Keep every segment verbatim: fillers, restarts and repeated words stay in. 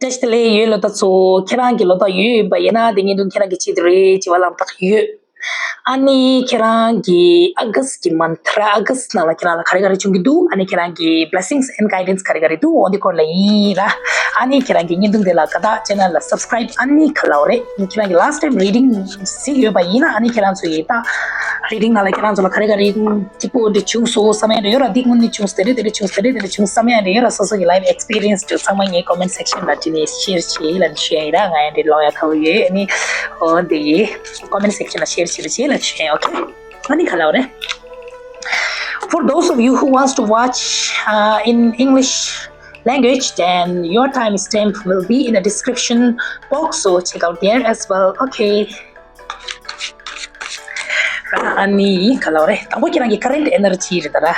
བཀྲ་ཤིས་བདེ་ལེགས། ཡོད་ལོ་ཏ་ཚོ། ཁྱེད་རང་གི་ལོ་ཏོག་ཡོད་ཡིན་པ་ཡིན་ན་དེ་བརྙན་ཐུང་ཁྱེད་རང་གི་ཆེད་དུ་རེད་བྱེད་པ་ལམ་ཐག་ཡོད། ཨ་ནི་ཁྱེད་རང་གི་ཨ་གསི་གི་མན་ཐ་ར་ཨ་གསི་ནང་ལ་ཁྱེད་རང་ལ་ག་རེ་ག་རེ་བྱུང་གི་འདུག་ཨ་ནི་ཁྱེད་རང་གི་blessings and guidance ག་རེ་ག་རེ་འདུག་འོ་འདི་སྐོར་ལ་ཡིན་ར། ཨ་ནི་ཁྱེད་རང་གི་བརྙན་ཐུང་དེ་ལ་དགའ་རྟགས་channel ལ་subscribe ཨ་ནི་ག་ལ་འོ་རེད། ཁྱེད་རང་གི་last time reading གཟིགས་ཡོད་པ་ཡིན་ན་ཨ་ནི་ཁྱེད་རང་ཚོ་ཡི་ད་reading ནང་ལ་ཁྱེད་རང་ཚོ་ལ་ག་རེ་ག་རེ་སྐྱིད་པོ་འདི་བྱུང་སོང་བསམ་ཡ་འདྲ་ཡོད་ར། འདི་སྔོན་ནས་བྱུང་སོང་། དེ་རེད་དེ་རེད་བྱུང་སོང་། དེ་རེད་དེ་རེད་བྱུང་སོང་བསམ་ཡ་འདྲ་ཡོད་ར། སོ་སོ་གི་life experience དེ་ཚང་མ་ངའི་comment section ལ་བྲིས་ནས་share བྱེད་ལབ་ནས་ཞུ་ཡ་ཡིན་ར། ང་ཡང་འདི་ཀློག་ཡ་དགའ་པོ་ཡོད། ཨ་ནི་འོ་འདི་ཡི་comment section ལ་share བྱེད་རོགས་བྱེད་ལབ་ནས་ཞུ་ཡ་ཡིན། Okay, ཨ་ནི་ག་ལ་འོ་རེད། For those of you who wants to watch uh, in English language, then your timestamp will be in the description box, so check out there as well. Okay. ར། ཨ་ནི་ག་ལ་འོ་རེད། དང་པོ་ཁྱེད་རང་གི་current energy རེད་ད་ར།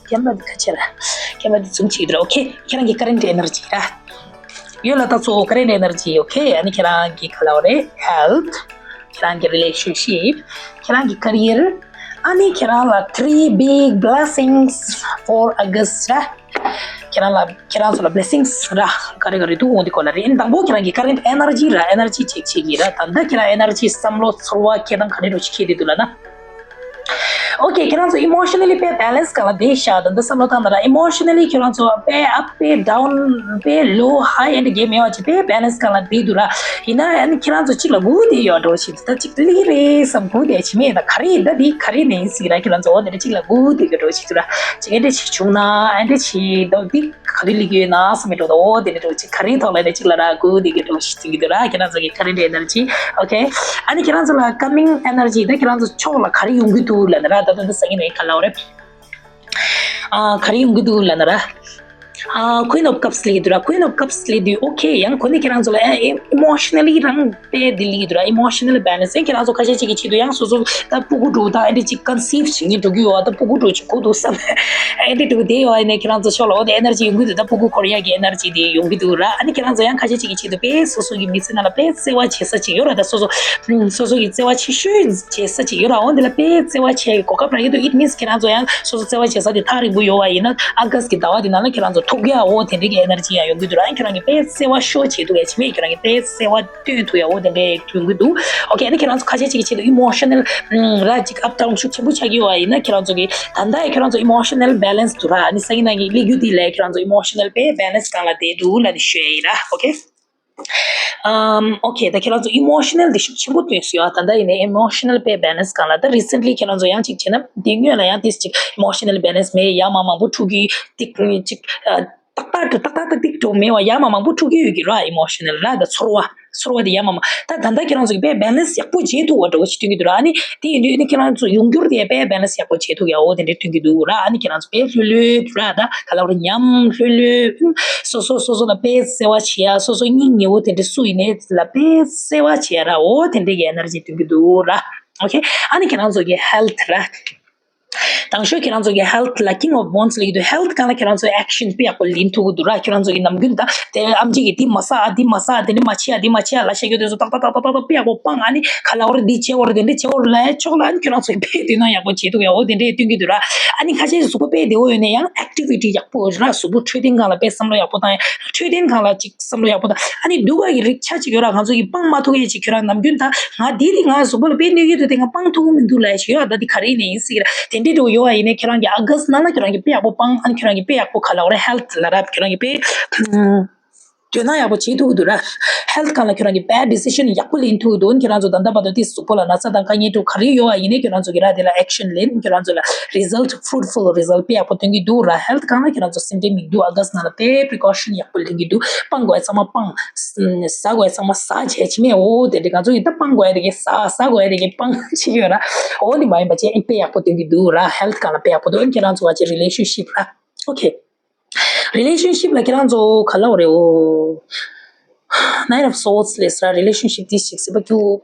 camera འདི་ཁ་ཕྱེ་ར། camera འདི་zoom བྱེད་ར། Okay, ཁྱེད་རང་གི་current energy ར། ཡོད་ལ་ད་ཚོ་current energy། Okay, ཨ་ནི་ཁྱེད་རང་གི་ག་ལ་འོ་རེད། health, ཁྱེད་རང་གི་relationship, ཁྱེད་རང་གི་career, ཨ་ནི་ཁྱེད་རང་ལ three big blessings for August ར། ཁྱེད་རང་ལ་ཁྱེད་རང་ཚོ་ལ་blessings ར་ག་རེ་ག་རེ་འདུག་འོ་འདི་སྐོར་ལ་རེད། དང་པོ་ཁྱེད་རང་གི་current energy ར། energy check བྱེད་ཀྱི་ར། ད་ལྟ་ཁྱེད་རང་energy བསམ་བློ་ཚོར་བ་སྐད་གདངས་ག་འདྲ་འདྲ་ཞིག་འཁྱེར་བསྡད་འདུག་ལབ་ན། Okay, ཁྱེད་རང་ཚོ་emotionally དཔེ་balance སྒང་ལ་བསྡད་ཤག་ད་ལྟ་བསམ་བློ་བཏང་ན་ར། emotionally ཁྱེད་རང་ཚོ་དཔེ་up དཔེ་down དཔེ་low high and གེ་མེད་པ་ཅིག་དཔེ་balance སྒང་ལ་བསྡད་འདུག་ར། ཡིན་ན་ཨ་ནི་ཁྱེད་རང་ཚོ་གཅིག་ལ་སྒུག་བསྡད་ཡོད་འགྲོ་ཞིག་ད་གཅིག་སླེབས་རེད་བསམ་སྒུག་བསྡད་ཅིག་མེད། ད་ག་རེ་ད་འདི་ག་རེ་ནས་ཡིན་སྲིད་ར། ཁྱེད་རང་ཚོ་འོ་དེ་འདྲ་གཅིག་ལ་སྒུག་བསྡད་ཀྱི་འགྲོ་ཞིག་འདུག་ར། གཅིག་ཨེ་འདྲ་ཞིག་བྱུང་ན་ཨེ་འདྲ་ཞིག་འདུག་འདི་ག་དུས་སླེབས་ཀྱི་ཡོད་ན་བསམ་མེད་འགྲོ། ད་འོ་དེ་འདྲ་འགྲོ་ཅིག་ག་རེའི་ཐོག་ལ་ཨེ་འདྲ་གཅིག་ལ་ར་སྒུག་བསྡད་ཀྱི་འགྲོ་ཞིག་ཅིག་འདུག་ར། ཁྱེད་རང་ཚོ་གི་current energy། Okay, ཨ་ནི་ཁྱེད་རང་ཚོ་ལ་coming energy ད་ཁྱེད་རང་ཚོ་ཕྱོགས་ལ་ག་རེ་ཡོང་གི་འདུག་ལབ་ན་ར། ད་ད་ད་སང་ཉིན་ནས་ག་ལ་འོ་རེད། ཨ་ག་རེ་ཡོང་གི་འདུག་ལབ་ན་ར། ཨ་Queen of Cups སླེབས་ཀྱི་འདུག་ར། Queen of Cups སླེབས་དུས་okay ཡང་ཁོ་ནི་ཁྱེད་རང་ཚོ་ལ་ཨེ་emotionally རང་དཔེ་བདེ་ལེགས་འདུག་ར། emotional balance ཨེ་ཁྱེད་རང་ཚོ་ཁ་ཤས་ཅིག་གི་ཆེད་དུ་ཡང་སོ་སོ་ད་སྤུ་གུ་འགྲོ་ད་ཨེ་འདྲ་ཅིག་conceive བྱེད་ཉེན་འགྲོ་གི་ཡོད། ད་སྤུ་གུ་འགྲོ་ཅིག་དགོས་འདུག་བསམ་ཨེ་འདྲ་འགྲོ་གི་བསྡད་ཡོད། ཨ་ནི་ཁྱེད་རང་ཚོ་ཕྱོགས་ལ་འོ་དེ་energy ཡོང་གི་འདུག་ད་སྤུ་གུ་འཁོར་ཡག་གི་energy དེ་ཡོང་གི་འདུག་ར། ཨ་ནི་ཁྱེད་རང་ཚོ་ཡང་ཁ་ཤས་ཅིག་གི་ཆེད་དུ་དཔེ་སོ་སོ་གི་མི་ཚེ་ནང་ལ་དཔེ་བརྩེ་བ་བྱེད་ས་ཅིག་ཡོད་ར། ད་སོ་སོ་སོ་སོ་གི་བརྩེ་བ་ཆེ་ཤོས་བྱེད་ས་ཅིག་ཡོད་ར། འོ་འདི་ལ་དཔེ་བརྩེ་བ་བྱེད་གོ་སྐབས་རག་གི་འདུག It means ཁྱེད་རང་ཚོ་ཡང་སོ་སོ་བརྩེ་བ་བྱེད་ས་དེ་ཐག་རིང་པོ་ཡོད་པ་ཡིན་ན་ཨ་གསི་གི་ཟླ་བ་དེ་ནང་ལ་ཁྱེད་རང་ཚོ་ཐུག་ཡག་འོ་དེ་འདྲ་གི་energy ཡང་ཡོང་གི་འདུག་ར། ཁྱེད་རང་གི་དཔེ་བརྩེ་བ་show བྱེད་ཐུབ་ཡག་ཅིག་མེད། ཁྱེད་རང་གི་དཔེ་བརྩེ་བ་སྟོན་ཐུབ་ཡག་འོ་དེ་འདྲ་ཡོང་གི་འདུག Okay, ཨ་ནི་ཁྱེད་རང་ཚོ་ཁ་ཤས་ཅིག་གི་ཆེད་དུ་emotional ར་ཅིག་up down ཤུགས་ཆེན་པོ་ཆགས་ཀྱི་ཡོད་པ་ཡིན་ན་ཁྱེད་རང་ཚོ་གི་ད་ལྟ་ཡང་ཁྱེད་རང་ཚོ་emotional balance འདུག་ར། ཨ་ནི་སང་ཉིན་གནངས་ཉིན་སླེབས་རྒྱུ་དེ་ལས་ཁྱེད་རང་ཚོ་emotional དཔེ་balance སྒང་ལ་བསྡད་འདུག་ལབ་ནས་ཞུ་ཡག་ཡིན་ར། Okay. ཨམ། Okay, ད་ཁྱེད་རང་ཚོ་emotional དེ་ཤུགས་ཆེན་པོ་སྟོན་སྲིད་ཡོད། ད་ལྟ་ཡིན་ནའི་emotional དཔེ་balance སྒང་ལ་ད་recently ཁྱེད་རང་ཚོ་ཡང་ཅིག་བྱས་ན་དེ་སྔོན་ལ་ཡང་ཏིས་ཅིག་emotional balance མེད། ཡ་མ་མང་པོ་འཁྲུག་གི་ཏིག་ཅིག་ཏག་ཏག་ཏག་ཏག་ཏག་ཏིག་འགྲོ་མེད་པ་ཡ་མ་མང་པོ་འཁྲུག་གི་ཡོད་ཀྱི་ར། emotional ར་ད་ཚོར་བ་ཚོར་བ་དེ་ཡ་མ་མང་ད་ད་ལྟ་ཁྱེད་རང་ཚོ་གི་དཔེ་balance ཡག་པོ་བྱེད་ཐུབ་པ་འདྲ་བོ་ཞིག་སྟོན་གྱི་འདུག་ར། ཨ་ནི་དེ་ཡིན་དུས་ཨ་ནི་ཁྱེད་རང་ཚོ་ཡོང་འགྱུར་དེ་དཔེ་balance ཡག་པོ་བྱེད་ཐུབ་ཡག་འོ་དེ་འདྲ་སྟོན་གྱི་འདུག་ར། ཨ་ནི་ཁྱེད་རང་ཚོ་དཔེ་ལྷོད་ལྷོད་ར་ད་ག་ལ་བར་ཉམས་ལྷོད་ལྷོད་སོ་སོ་སོ་སོ་ལ་དཔེ་བརྩེ་བ་བྱེད་ཡ། སོ་སོ་སྙིང་ཉེ་བོ་དེ་འདྲ་སུ་ཡིན་ནའི་ལ་དཔེ་བརྩེ་བ་བྱེད་ཡ་ར། འོ་དེ་འདྲ་གི་energy སྟོན་གྱི་འདུག་ར། Okay, ཨ་ནི་ཁྱེད་རང་ཚོ་གི་health ར། དང་ཤོས་ཁྱེད་རང་ཚོ་གི་health ལ་King of Wands ལ་ཡོད་དུས་health སྒང་ལ་ཁྱེད་རང་ཚོ་action དཔེ་ཡག་པོ་ལེན་ཐུབ་ཀྱི་འདུག་ར། ཁྱེད་རང་ཚོ་གི་ནམ་རྒྱུན་ད་དེ་ཨམ་ཆི་གི་འདི་མ་ཟ་ཨ་འདི་མ་ཟ་དེ་འདྲ་མ་བྱེད་ཨ་འདི་མ་བྱེད་ཨ་ལབ་བཤད་རྒྱུ་དེ་ཚོ་ཏག་ཏག་ཏག་ཏག་ཏག་ཏག་དཔེ་ཡག་པོ་སྤང་། ཨ་ནི་ག་ལ་བར་འདི་བྱེད་བར་དེ་འདྲ་བྱེད་བར་ལབ་ཡ་ཕྱོགས་ལ་ཨ་ནི་ཁྱེད་རང་ཚོ་གི་དཔེ་དོན་དག་ཡག་པོ་བྱེད་ཐུབ་ཡ་འོ་དེ་འདྲ་སྟོན་གྱི་འདུག་ར། ཨ་ནི་ཁ་ཤས་གཟུགས་པོ་དཔེ་བདེ་བོ་ཡོད་ན་ཡང་activity ཡག་པོ་ར། གཟུགས་པོ་འཕྲོད་བསྟེན་སྒང་ལ་དཔེ་བསམ་བློ་ཡག་པོ་བཏང་ཡ། འཕྲོད་བསྟེན་སྒང་ལ་ཅིག་བསམ་བློ་ཡག་པོ་དང་། ཨ་ནི་སྡུག་པ་གི་རིགས་ཆ་གཅིག་ཡོད་ར། ང་ཚོ་གི་སྤང་མ་ཐུབ་མཁན་ཅིག་ཁྱོད་རང་ནམ་རྒྱུན་ད་ང་འདི་དེ་ང་གཟུགས་པོ་ལ་དཔེ་གནོད་ཀྱི་འདུག་དེ་ང་སྤང་ཐུབ་ཀྱི་མི་འདུག་ལབ་ཡ་ཞིག་ཡོད་ཨ། ད་འདི་ག་རེ་ཡིན་ནའི་ཡིན་སྲིད་ཀྱི་ར། དེ་འདྲའི་འདྲ་བོ་ཡོད་པ་ཡིན་ནའི་ཁྱོད་རང་གི་August ནང་ལ་ཁྱོད་རང་གི་དཔེ་ཡག་པོ་སྤང་། ཨ་ནི་ཁྱོད་རང་གི་དཔེ་ཡག་པོ་ག་ལ་བ་རེད། health ལ་ར་ཁྱོད་རང་གི་དཔེ་དོན་དག་ཡག་པོ་བྱེད་ཐུབ་ཀྱི་འདུག་ར། health སྒང་ལ་ཁྱོད་རང་གི་bad decision ཡག་པོ་ལེན་ཐུབ་ཀྱི་འདུག་ཁྱོད་རང་ཚོ་ད་ལྟ་བར་དུ་དེ་གཟུགས་པོ་ལ་ན་ཚ་དང་དཀའ་ངལ་འདྲ་བོ་ག་རེ་ཡོད་པ་ཡིན་ནའི་ཁྱོད་རང་ཚོ་གི་ར་དེ་ལ་action ལེན། ཁྱོད་རང་ཚོ་ལ་result fruitful result དཔེ་ཡག་པོ་སྟོན་གྱི་འདུག་ར། health སྒང་ལ་ཁྱོད་རང་ཚོ་སེམས་ཁྲལ་མི་འདུག August ནང་ལ་དཔེ་precaution ཡག་པོ་ལེན་གྱི་འདུག་སྤང་དགོས་ཡ་ཚང་མ་སྤང་། ཟ་དགོས་ཡ་ཚང་མ་ཟ་བྱས་ཅི་མེད་འོ་དེ་འདྲ་ང་ཚོ་ཡིན་ད་སྤང་དགོས་ཡ་དེ་གས་ཟ། ཟ་དགོས་ཡ་དེ་གས་སྤང་བྱེད་ཀྱི་ཡོད་ར། འོ་དེ་མ་ཡིན་པ་བྱས་དཔེ་ཡག་པོ་སྟོན་གྱི་འདུག་ར། health སྒང་ལ་དཔེ་ཡག་པོ་འདུག་ཁྱེད་རང་ཚོ་བ་ཅེ་relationship ར། Okay, relationship ལ་ཁྱེད་རང་ཚོ་ག་ལ་བ་རེད་འོ། Nine of Swords ལས་སྲ་relationship ཏིས་ཅིག་སྲིད་པ་རྒྱུ་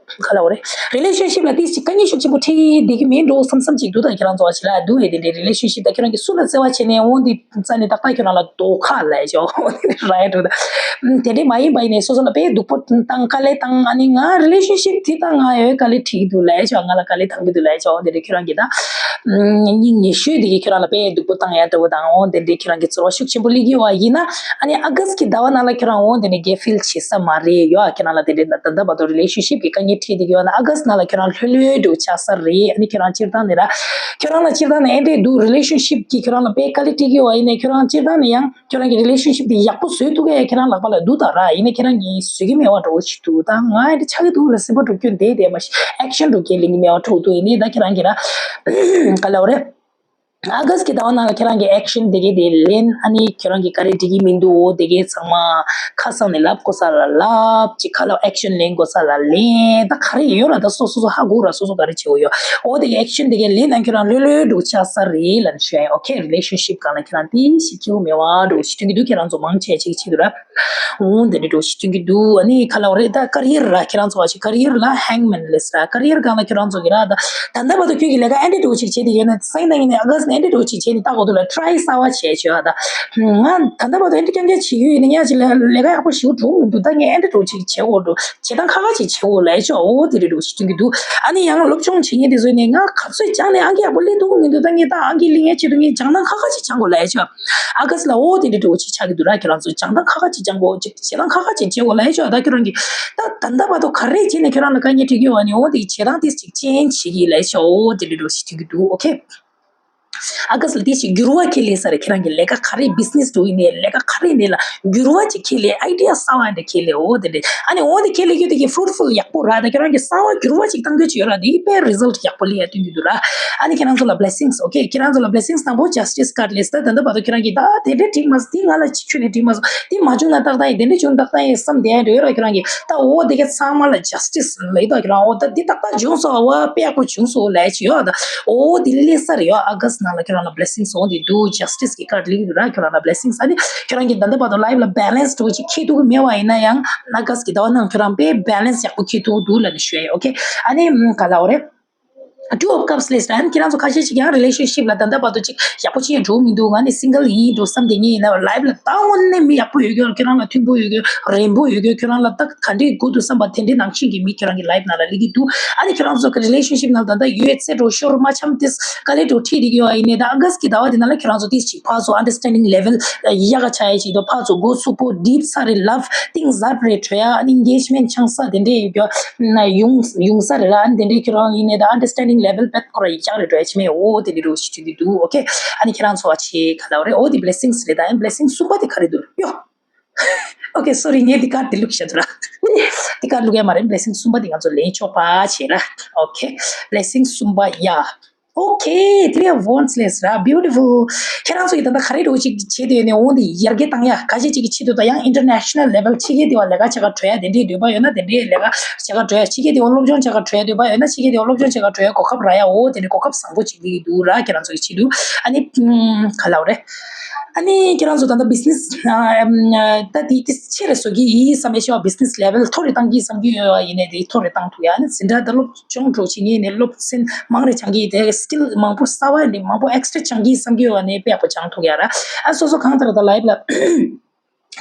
ག་ལ་བ་རེད། relationship ལ་ཏིས་ཅིག་དཀའ་ངལ་ཤུགས་ཆེན་པོ་འཕྲད་བསྡད་ཀྱི་མིན་འགྲོ་བསམ་བསམ་ཅིག་འདུག་ད་ཁྱེད་རང་ཚོ་བ་ཅེ་ལ་འདུག་ཨེ་དེ་འདྲའི་relationship ད་ཁྱེད་རང་གི་སུ་ལ་བརྩེ་བ་བྱས་ནས་འོང་དེ་རྩ་ནས་ཏག་ཏག་ཁྱོད་རང་ལ་དོ་ཁ་ལབ་ཡ་ཅོ་ར་ཡ་འགྲོ་ད། དེ་འདྲས་མ་ཡིན་པ་ཡིན་ནས་སོ་སོ་ལ་དཔེ་སྡུག་པོ་བཏང་དཀའ་ལས་བཏང་ཨ་ནི་ང་relationship དེ་ད་ང་ཡོད་དཀའ་ལས་འཕྲད་ཀྱི་འདུག་ལབ་ཡ་ཅོ། ང་ལ་དཀའ་ལས་བཏང་གི་འདུག་ལབ་ཡ་ཅོ། དེ་འདྲས་ཁྱོད་རང་གི་ད་ སྙིང་ཉེ་ཤོས་དེ་གི་ཁྱོད་རང་ལ་དཔེ་སྡུག་པོ་བཏང་ཡ་འདྲ་བོ་དང་འོ་དེ་འདྲའི་ཁྱོད་རང་གི་ཚོར་བ་ཤུགས་ཆེན་པོ་སླེབས་ཀྱི་ཡོད་པ་ཡིན་ན། ཨ་ནི་ཨ་གསི་གི་ཟླ་བ་ནང་ལ་ཁྱོད་རང་འོ་དེ་འདྲའི་གི་ཕིལ་བྱེད་ས་མ་རེད་ཡོད། ཁྱོད་རང་ལ་དེ་འདྲའི་ད་ལྟ་བར་དུ་རི་ལེ་ཤན་ཤིབ་གི་དཀའ་ངལ་འཕྲད་བསྡད་ཀྱི་ཡོད་ན་ཨ་གསི་ནང་ལ་ཁྱོད་རང་ལྷོད་ལྷོད་འདྲ་བོ་ཆགས་ས་རེད། ཨ་ནི་ཁྱོད་རང་སྤྱིར་བཏང་ནས་ར་ཁྱོད་རང་ལ་སྤྱིར་བཏང་ནས་ཨེ་འདྲས་འདུག་རི་ལེ་ཤན་ཤིབ་གི་ཁྱོད་རང་ལ་དཔེ་དཀའ་ལས་འཕྲད་ཀྱི་ཡོད་པ་ཡིན་ནའི་ཁྱོད་རང་སྤྱིར་བཏང་ནས་ཡང་ཁྱོད་རང་གི་རི་ལེ་ཤན་ཤིབ་དེ་ཡག་པོ་བཟོས་ཐུབ་ཀྱི་ཡ་ཁྱོད་རང་ལག་པ་ལ་འདུག་ད་ར། ཡིན་ནའི་ཁྱོད་རང་གིས་བཟོ་གི་མེད་པ་འདྲ་བོ་ཞིག་འདུག་ད་ང་ཨེ་འདྲ་ཆགས་ཀྱི་འདུག་ལ་སེམས་པ་འདྲ་བོ་སྐྱོ་བསྡད་བསྡད་མ་ཤེས། ཨེག་ཤན་འདྲ་བོ་སྐྱེ་ལེན་གྱི་མེད་པ་འདྲ་བོ་འདུག་ཡིན་ནའི་ད་ཁྱོད་རང་གིས་ར་ག་ལབ་རེད། ཨ་གསི་གི་ཟླ་བ་ནང་ལ་ཁྱེད་རང་གིས་ཨེག་ཤན་དེ་གའི་དེ་ལེན། ཨ་ནི་ཁྱེད་རང་གིས་ག་རེ་འགྲིག་གི་མི་འདུག་འོ་དེ་གའི་ཚང་མ་ཁ་གསང་ནས་ལབ་དགོས་ས་ལ་ལབ་ཅིག་ཁ་ལ་ཨེག་ཤན་ལེན་དགོས་ས་ལ་ལེན། ད་ག་རེ་ཡོད་ར། ད་སོ་སོ་སོ་ཧ་གོ་ར། སོ་སོ་ག་རེ་བྱེད་དགོས་ཡོད། འོ་དེ་གའི་ཨེག་ཤན་དེ་གའི་ལེན་ན་ཁྱེད་རང་ལྷོད་ལྷོད་འདྲ་བོ་ཆགས་ས་རེད་ལབ་ནས་ཞུ་ཡ་ཡིན། ཨོ་ཁེ། རི་ལེ་ཤན་ཤིབ་སྒང་ལ་ཁྱེད་རང་དེ་ཞིག་ཁྱེའུ་མེད་པ་འདྲ་བོ་ཞིག་སྟོན་གྱི་འདུག་ཁྱེད་རང་ཚོ་མང་ཆེ་ཅིག་བྱེད་འདུག་ར། འོ་དེ་འདྲ་འདྲ་བོ་ཞིག་སྟོན་གྱི་འདུག་ཨ་ནི་ག་ལབ་རེད། ད་ཀ་རི་ཡར་ར་ཁྱེད་རང་ཚོ་བ་ཞིག་ཀ་རི་ཡར་ལ་ཧེང་མེན་ལབ་ས་ར། ཀ་རི་ཡར་སྒང་ལ་ཁྱེད་རང་ཚོ་གི་ར་ད་ད་ལྟ་བར་དུ་ཁྱོད་ཀྱི་ལས་ཀ་ཨེ་འདྲ་འདྲ་བོ་ཞིག་བྱེད་དེ་ཡོད་ན་སང་ཉིན་ཨ་གསི་ནས་ཨེ་འདྲ་འདྲ་བོ་ཞིག་བྱེད་ནས་ལྟ་དགོས་འདུག་ལ། ཊི་རའི་གསར་པ་བྱས་བྱས་ཨ། ད་ང་ད་ལྟ་བར་དུ་ཨེ་འདྲ་རྐྱང་རྐྱང་བྱེད་ཀྱི་ཡོད་ནི་ཡ་ཅིག་ལས་ལས་ཀ་ཡག་པོ་ཞིག་འགྲོ་མི་འདུག་ད་ངས་ཨེ་འདྲ་འདྲ་བོ་ཞིག་བྱེད་དགོས་འདུག་བྱེད་སྟངས་ཁག་ཁག་ཅིག་བྱེད་དགོས་ལབ་ཡ་ཅིག་འོ་དེ་འདྲ་འདྲ་བོ་ཞིག་སྟོན་གྱི་འདུག་ཨ་ནི་ཡང་སློབ་སྦྱོང་བྱེད་མཁན་དེ་ཚོ་ནས་ང་ག་ཚོད་སྦྱངས་ནས་ཨང་ཀི་ཡག་པོ་སླེབས་ཐུབ་ཀྱི་མི་འདུག་ད་ངས་ད་ཨང་ཀི་སླེབས་མཁན་བྱེད་དུས་ངས་སྦྱང་སྟངས་ཁག་ཁག་ཅིག་སྦྱང་དགོས་ལབ་ཡ་ཅིག་ཨ་གསི་ལ་འོ་དེ་འདྲ་འདྲ་བོ་ཅིག་ཆགས་ཀྱི་འདུག་ར། ཁྱེད་རང་ཚོ་སྦྱང་སྟངས་ཁག་ཁག་ཅིག་སྦྱང་དགོས། ཅིག་བྱེད་སྟངས་ཁག་ཁག་ཅིག་བྱེད་དགོས་ལབ་ཡ་ཅིག་ད་ཁྱེད་རང་གིས་ད་ད་ལྟ་བར་དུ་ག་རེ་བྱས་ནས་ཁྱེད་རང་ལ་དཀའ་ངལ་འཕྲད་ཀྱི་ཡོད་པ་ནི་འོ་དེ་བྱེད་སྟངས་དེ་ཅིག་ཅེན་ཇི་བྱེད་ཀྱི་ལབ་ཡ་ཅིག་འོ་དེ་འདྲ་འདྲ་བོ་ཞིག་ཐོན་གྱི་འདུག་ཨོ་ཁེ། ཨ་གསི་ལ་དེ་ཞིག་འགྱུར་བ་ཁྱེར་སླེབས་ས་རེད། ཁྱེད་རང་གི་ལས་ཀ་ག་རེ་བི་ཛི་ནེ་སི་འགྲོ་ཡིན་ནའི་ལས་ཀ་ག་རེ་ཡིན་ནའི་ལ་འགྱུར་བ་ཅིག་ཁྱེར་སླེབས། ཨའི་ཌི་ཡ་གསར་པ་འདྲ་ཁྱེར་སླེབས། འོ་དེ་འདྲ་ཨ་ནི་འོ་དེ་ཁྱེར་སླེབས་རྒྱུ་དེ་གི་ཕུ་རུ་ཕུལ་ཡག་པོ་ར། ད་ཁྱེད་རང་གི་གསར་པ་འགྱུར་བ་ཅིག་གཏང་རྒྱུ་ཅིག་ཡོད་ར། དེ་དཔེ་རི་ཛལ་ཊི་ཡག་པོ་སླེབས་ཡ་སྟོན་གྱི་འདུག་ར། ཨ་ནི་ཁྱེད་རང་ཚོ་ལ་བི་ལེ་སིང་སི། ཨོ་ཁེ། ཁྱེད་རང་ཚོ་ལ་བི་ལེ་སིང་སི་དང་པོ་ཇ་སི་ཊི་སི་ཀར་ཌི་ལབ་ས། ད་ལྟ་བར་དུ་ཁྱེད་རང་གིས་ད་དེ་འདྲ་འགྲིག་མ་སོང་། དེ་ང་ལ་ཅིག་ཁྱོན་ནས་འགྲིག་མ་སོང་། དེ་མ་བྱུང་ན་ཏག་ཏག་ཡིན། དེ་འདྲ་བྱུང་ན་ཏག་ཏག་ཡིན་བསམ་བསྡད་ཡ་འདྲ་ཡོད་ར། ཁྱེད་རང་གིས་ད་འོ་དེ་ག་ཚང་མ་ལ་ཇ་སི་ཊི་སི་ལབ་ཡ་ད་ཁྱེད་རང་འོ་ད་འདི་ཏག་ཏག་བྱུང་སོང་བ། དཔེ་ཡག་པོ་བྱུང་སོང་ལབ་ཡ་ཅིག་ཡོད་ད། འོ་དེ་སླེབས་ས་རེད་ཡོད། ཨ་གསི་ནང་ལ་ཁྱེད་རང་ལ་བི་ལེ་སིང་སི་འོ་དེ་འདུག་ཇ་སི་ཊི་སི་གི་ཀར་ཌི་སླེབས་ཀྱི་འདུག་ར། ཁྱེད་རང་ལ་བི་ལེ་སིང་སི། ཨ་ནི་ཁྱེད་རང་གིས་ད་ལྟ་བར་དུ་ལའིབ་ལ་བེ་ལེན་སི་འདྲ་བོ་ཅིག་འཁྱེར་ཐུབ་ཀྱི་མེད་པ་ཡིན་ན་ཡང་ཨ་གསི་གི་ཟླ་བ་ནང་ཁྱེད་རང་དཔེ་བེ་ལེན་སི་ཡག་པོ་འཁྱེར་ཐུབ་ཀྱི་འདུག་ལབ་ནས་ཞུ་ཡ་ཡིན། ཨོ་ཁེ། ཨ་ནི་ག་ལབ་དགོས་རེད། ཊུ་ཨོཕ་ཀབ་སི་ལབ་ས་རེད། ཨ་ནི་ཁྱེད་རང་ཚོ་ཁ་ཤས་ཤིག་ཡང་རི་ལེ་ཤན་ཤིབ་ལ་ད་ལྟ་བར་དུ་ཅིག་ཡག་པོ་ཅིག་འགྲོ་མི་འདུག་ང་ནི་སིང་གལ་ཡིན་འགྲོ་བསམ་བསྡད་མཁན་ཡིན་ན་ལའིབ་ལ་ད་དངོས་གནས་མི་ཡག་པོ་ཡོད་རྒྱུ། ཁྱེད་རང་ལ་མཐུན་པོ་ཡོད་རྒྱུ། རན་པོ་ཡོད་རྒྱུ། ཁྱེད་རང་ལ་ད་ག་འདྲས་དགོས་འདུག་བསམ་པ་དེ་འདྲའི་ནང་བཞིན་གྱི་མི་ཁྱེད་རང་གི་ལའིབ་ནང་ལ་སླེབས་ཀྱི་འདུག་ཨ་ནི་ཁྱེད་རང་ཚོ་གི་རི་ལེ་ཤན་ཤིབ་ནང་ད་ལྟ་ཡོད་ཚད་འགྲོ་ཤོར་མ་འཆམ་ཏེ་དཀའ་ལས་འགྲོ་འཕྲད་བསྡད་ཀྱི་ཡོད་ཡིན་ནའི་ད་ཨ་གསི་གི་ཟླ་བ་དེ་ནང་ལ་ཁྱེད་རང་ཚོ་ཏིས་ཅིག་ཕར་ཚུར་ཨན་ཌར་སི་ཊེན་ཌིང་ལེ་ཝལ་ཡག་ག་ཆགས་ཡ་ཅིག་འདུག་ཕར་ཚུར་མགོ་ཚུགས་པོ་ཌིབ་ས་རེད། ལབ་གཏིང་ཟབ་རེད་འགྲོ་ཡ། ཨ་ནི་ཨེན་གེཇ་མེན་ཊི་ཆང་ས་དེ་འདྲས་ཡོད་རྒྱུ་ཡོང་ཡོང་ས་རེད་ར། ཨ་ནི་དེ་འདྲས་ཁྱེད་རང་ཡིན་ནའི་ད་ཨན་ཌར་སི་ཊེན་ཌིང་ལེ་ཝལ་དཔེ་ཁོ་ར་ཡག་རེད་འགྲོ་ཡ། ཅི་མེད་འོ་དེ་འདྲས་རུ་ཞིག་ཐོན་གྱི་འདུག་ཨོ་ཁེ། ཨ་ནི་ཁྱེད་རང་ཚོ་བ་ཆེ་ག་ལབ་རེད། འོ་དེ་བི་ལེ་སིང་སི་རེད། ད་ཨ་ནི་བི་ལེ་སིང་སི་གསུམ་པ་དེ་ག་རེ་འདུག་ཡོ། ཨོ་ཁེ། སོ་རི། ངས་འདི་ཀར་འདི་བླུགས་བཞག་འདུག་ར། འདི་ཀར་བླུགས་ཡ་མ་རེད། བི་ལེ་སིང་སི་གསུམ་པ་དེ་ང་ཚོ་ལེན་ཆོག་པ་བྱེད་ར། ཨོ་ཁེ། བི་ལེ་སིང་སི་གསུམ་པ་ཡ། ཨོ་ཁེ། ཐི་རི་ཨོཕ་ཝེན་སི་ལབ་ས་ར། བིའུ་ཊི་ཕུལ། ཁྱེད་རང་ཚོ་ཡིས་ད་ལྟ་ག་རེ་འདྲ་བོ་ཅིག་བྱེད་དེ་ཡོད་ནའི་འོ་འདི་ཡར་རྒྱས་བཏང་ཡ། ཁ་ཤས་ཅིག་གི་ཆེད་དུ་ད་ཡང་ཨིན་ཊར་ནེ་ཤ་ནལ་ལེ་ཝལ་ཕྱི་རྒྱལ་དེ་བ་ལས་ཀ་བྱེད་ག་འགྲོ་ཡ་དེ་འདྲའི་འདོད་པ་ཡོད་ན། དེ་འདྲའི་ལས་ཀ་བྱེད་ག་འགྲོ་ཡ། ཕྱི་རྒྱལ་དེ་བ་སློབ་སྦྱོང་བྱེད་ག་འགྲོ་ཡ་འདོད་པ་ཡོད་ན་ཕྱི་རྒྱལ་དེ་བ་སློབ་སྦྱོང་བྱེད་ག་འགྲོ་ཡ་གོ་སྐབས་རག་ཡ། འོ་དེ་འདྲའི་གོ་སྐབས་བཟང་པོ་ཅིག་སླེབས་ཀྱི་འདུག་ར། ཁྱེད་རང་ཚོ་གི་ཆེད་དུ། ཨ་ནི་ཨམ། ག་ལབ་རེད། ཨ་ནི་ཁྱེད་རང་ཚོ་ད་ལྟ་བི་ཛི་ནེ་སི་ཨ་ཨམ། ད་དེ་དེ་ཆེ་རེ་བཟོ་གི་ཡིན་བསམ་པའི་ཤོག་བི་ཛི་ནེ་སི་ལེ་ཝལ་མཐོ་རེ་བཏང་གི་བསམ་གྱི་ཡོད་པ་ཡིན་ནའི་དེ་མཐོ་རེ་བཏང་ཐུབ་ཡ། ཨ་ནི་འཛིན་གྲྭ་ད་སློབ་སྦྱོང་འགྲོ་བྱེད་མཁན་ནས་སློབ་ཚན་མང་རེ་སྦྱང་གི། དེ་སི་ཀིལ་མང་པོ་གསར་པ་ནས་མང་པོ་ཨེག་སི་ཊྲ་སྦྱང་གི་བསམ་གྱི་ཡོད་པ་ནས་དཔེ་ཡག་པོ་སྦྱང་ཐུབ་ཡ་ར། ཨ་སོ་སོ་གང་ལྟར་ད་ལའིབ་ལ་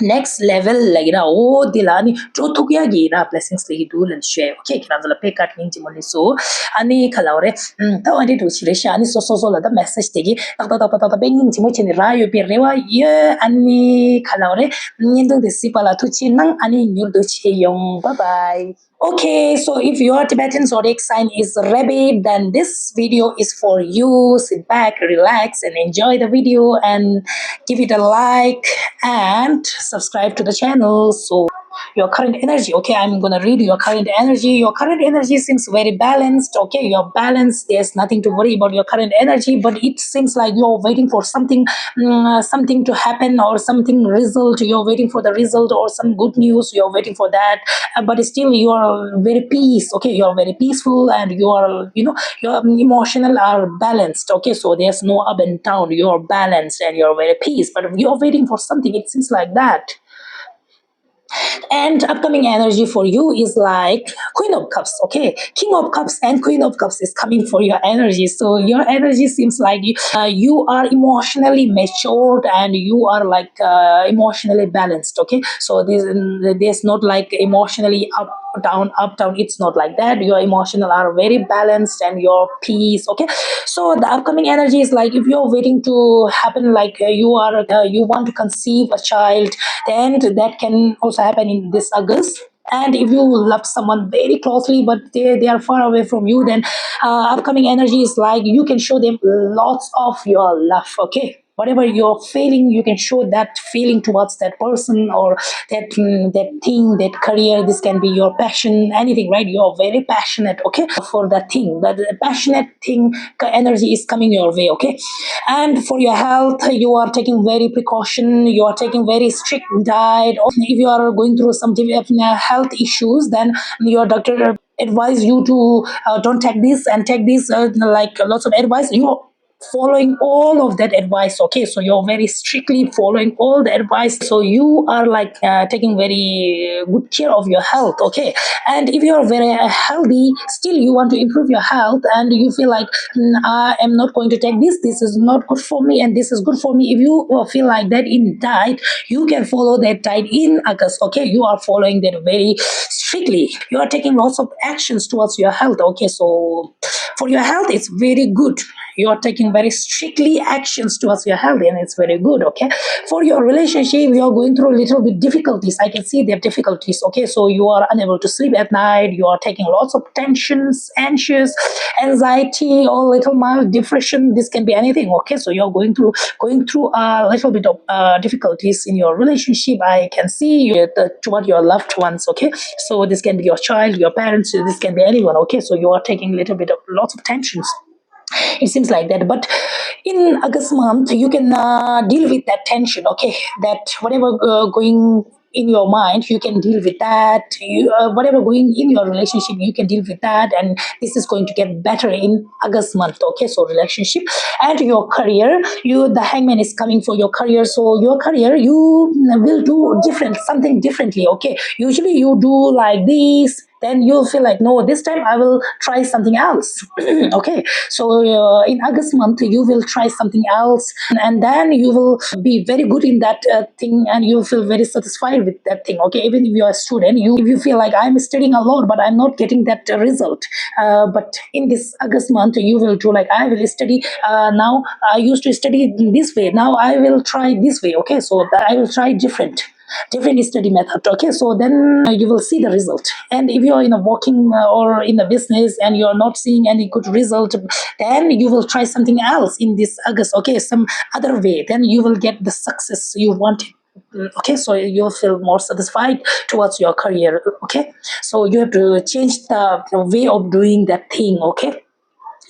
ནེག་སི་ལེ་ཝལ་ལབ་ཀྱི་ར། འོ་དེ་ལ་ཨ་ནི་འགྲོ་ཐུབ་ཡ་གི་ར་བི་ལེ་སིང་སི་སླེབས་ཀྱི་འདུག་ལབ་ནས་ཞུ་ཡ་ཡོད། ཨོ་ཁེ། ཁྱེད་རང་ཚོ་ལ་དཔེ་བཀའ་དྲིན་ཆེན་པོ་སླེབས་སོང་། ཨ་ནི་ག་ལབ་རེད། ཨམ། ད་ཨ་འདྲས་འདྲ་བོ་ཞིག་རེད་ཤག་ཨ་ནི་སོ་སོ་སོ་ལ་ད་མེ་སེ་ཇི་དེ་གི་ཏག་ཏག་ཏག་ཏག་ཏག་ཏག་དཔེ་སྙིང་རྗེ་མོ་བྱས་ནས་རག་ཡོད་པའི་རེ་བ་ཡོད། ཨ་ནི་ག་ལབ་རེད། བརྙན་ཐུང་དེ་གཟིགས་པ་ལ་ཐུགས་རྗེ་གནང་། ཨ་ནི་མྱུར་དུ་མཇལ་ཡོང་། Bye bye. Okay, so if your Tibetan zodiac sign is Rabbit, then this video is for you. Sit back, relax, and enjoy the video, and give it a like and subscribe to the channel. So, your current energy, okay, I'm gonna read. Your current energy. Your current energy seems very balanced. Okay, you're balanced. There's nothing to worry about your current energy, but it seems like you're waiting for something, mm, something to happen, or something result. You're waiting for the result or some good news. You're waiting for that, uh, but still you are very peace. Okay, you are very peaceful, and you are, you know, your emotional are balanced. Okay, so there's no up and down. You are balanced and you are very peace, but you are waiting for something. It seems like that. And upcoming energy for you is like Queen of Cups, okay? King of Cups and Queen of Cups is coming for your energy. So your energy seems like you, uh, you are emotionally matured, and you are like, uh, emotionally balanced, okay? So there's, there's not like emotionally up down, up, down. It's not like that. Your emotional are very balanced and your peace. Okay, so the upcoming energy is like, if you're waiting to happen, like, uh, you are uh, you want to conceive a child, then that can also happen in this August. And if you love someone very closely but they, they are far away from you, then uh, upcoming energy is like, you can show them lots of your love. Okay, whatever you're feeling, you can show that feeling towards that person or that mm, that thing, that career. This can be your passion, anything, right? You're very passionate, okay, for that thing. That passionate thing, energy is coming your way. Okay, and for your health, you are taking very precaution, you are taking very strict diet. Or if you are going through some uh, health issues, then your doctor advise you to uh, don't take this and take this uh, like lots of advice. You following all of that advice. Okay, so you're very strictly following all the advice, so you are like uh, taking very good care of your health. Okay, and if you're very uh, healthy, still you want to improve your health and you feel like, "Mm, I am not going to take this, this is not good for me and this is good for me." If you uh, feel like that in diet, you can follow that diet in August. Okay, you are following that very strictly, you are taking lots of actions towards your health. Okay, so for your health, it's very good. You are taking very strictly actions towards your health, and it's very good. Okay, for your relationship, you are going through a little bit difficulties. I can see there are difficulties. Okay, so you are unable to sleep at night, you are taking lots of tensions, anxious, anxiety, or little mild depression. This can be anything. Okay, so you're going through going through a little bit of uh, difficulties in your relationship. I can see you the, toward your loved ones. Okay, so this can be your child, your parents, this can be anyone. Okay, so you are taking a little bit of lots of tensions. It seems like that, but in August month you can uh, deal with that tension. Okay, that whatever uh, going in your mind, you can deal with that. You, uh, whatever going in your relationship, you can deal with that, and this is going to get better in August month. Okay, so relationship and your career, you the Hangman is coming for your career, so your career you will do different something differently. Okay, usually you do like this, then you'll feel like, "No, this time I will try something else." Okay, so uh, in August month you will try something else, and then you will be very good in that uh, thing and you feel very satisfied with that thing. Okay, even if you are a student, you if you feel like, "I'm studying a lot but I'm not getting that uh, result," uh, but in this August month you will do like, "I will study uh, now. I used to study this way, now I will try this way." Okay, so that I will try different different study method. Okay, so then uh, you will see the result. And if you are in a working uh, or in a business and you are not seeing any good result, then you will try something else in this August. Okay, some other way, then you will get the success you wanted. Mm, okay, so you'll feel more satisfied towards your career. Okay, so you have to change the way of doing that thing. Okay,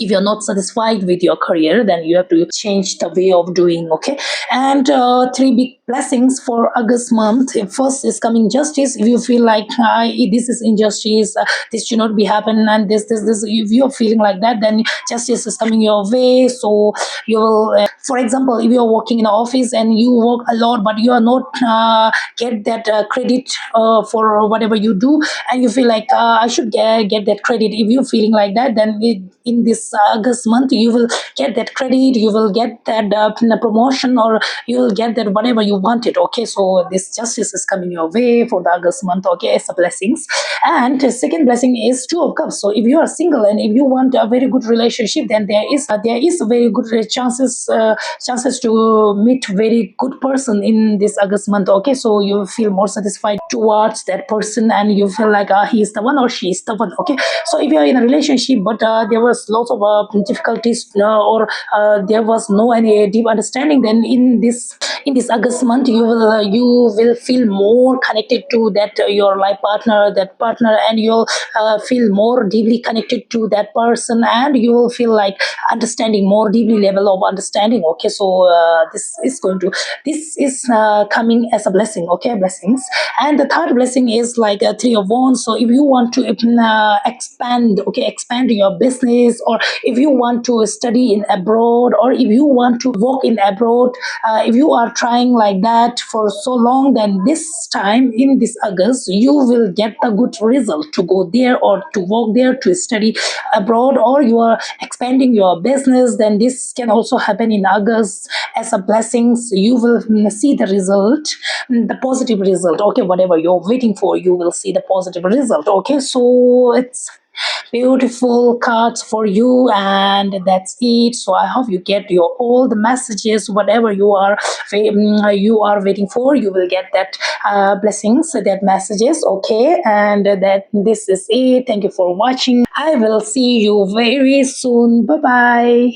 if you're not satisfied with your career, then you have to change the way of doing. Okay, and uh, three big blessings for August month. First is coming justice. If you feel like, "I, this is injustice, uh, this should not be happen," and this this this if you're feeling like that, then justice is coming your way. So you will uh, for example, if you're working in an office and you work a lot but you are not uh, get that uh, credit uh, for whatever you do, and you feel like, uh, "I should get, get that credit." If you're feeling like that, then it, in this August month you will get that credit, you will get that uh, promotion, or you will get that whatever you wanted. Okay, so this justice is coming your way for the August month. Okay, it's a blessings. And the second blessing is Two of Cups. So if you are single and if you want a very good relationship, then there is uh, there is a very good uh, chances uh, chances to meet very good person in this August month. Okay, so you feel more satisfied towards that person and you feel like, uh, he is the one or she is the one. Okay, so if you are in a relationship but uh, there was lots of uh, difficulties uh, or uh, there was no any deep understanding, then in this in this August month you will uh, you will feel more connected to that uh, your life partner, that partner, and you'll uh, feel more deeply connected to that person, and you will feel like understanding more deeply level of understanding. Okay, so uh, this is going to this is uh, coming as a blessing. Okay, blessings. And the third blessing is like a Three of Wands. So if you want to uh, expand, okay, expand your business, or if you want to study in abroad, or if you want to work in abroad, uh, if you are trying like that for so long, then this time in this August you will get the good result to go there or to work there to study abroad, or you are expanding your business, then this can also happen in August as a blessings. You will mm, see the result, mm, the positive result. Okay, whatever you're waiting for, you will see the positive result. Okay, so it's beautiful cards for you, and that's it. So I hope you get your all the messages, whatever you are um, you are waiting for, you will get that uh, blessings, that messages. Okay, and that this is it. Thank you for watching. I will see you very soon. Bye bye.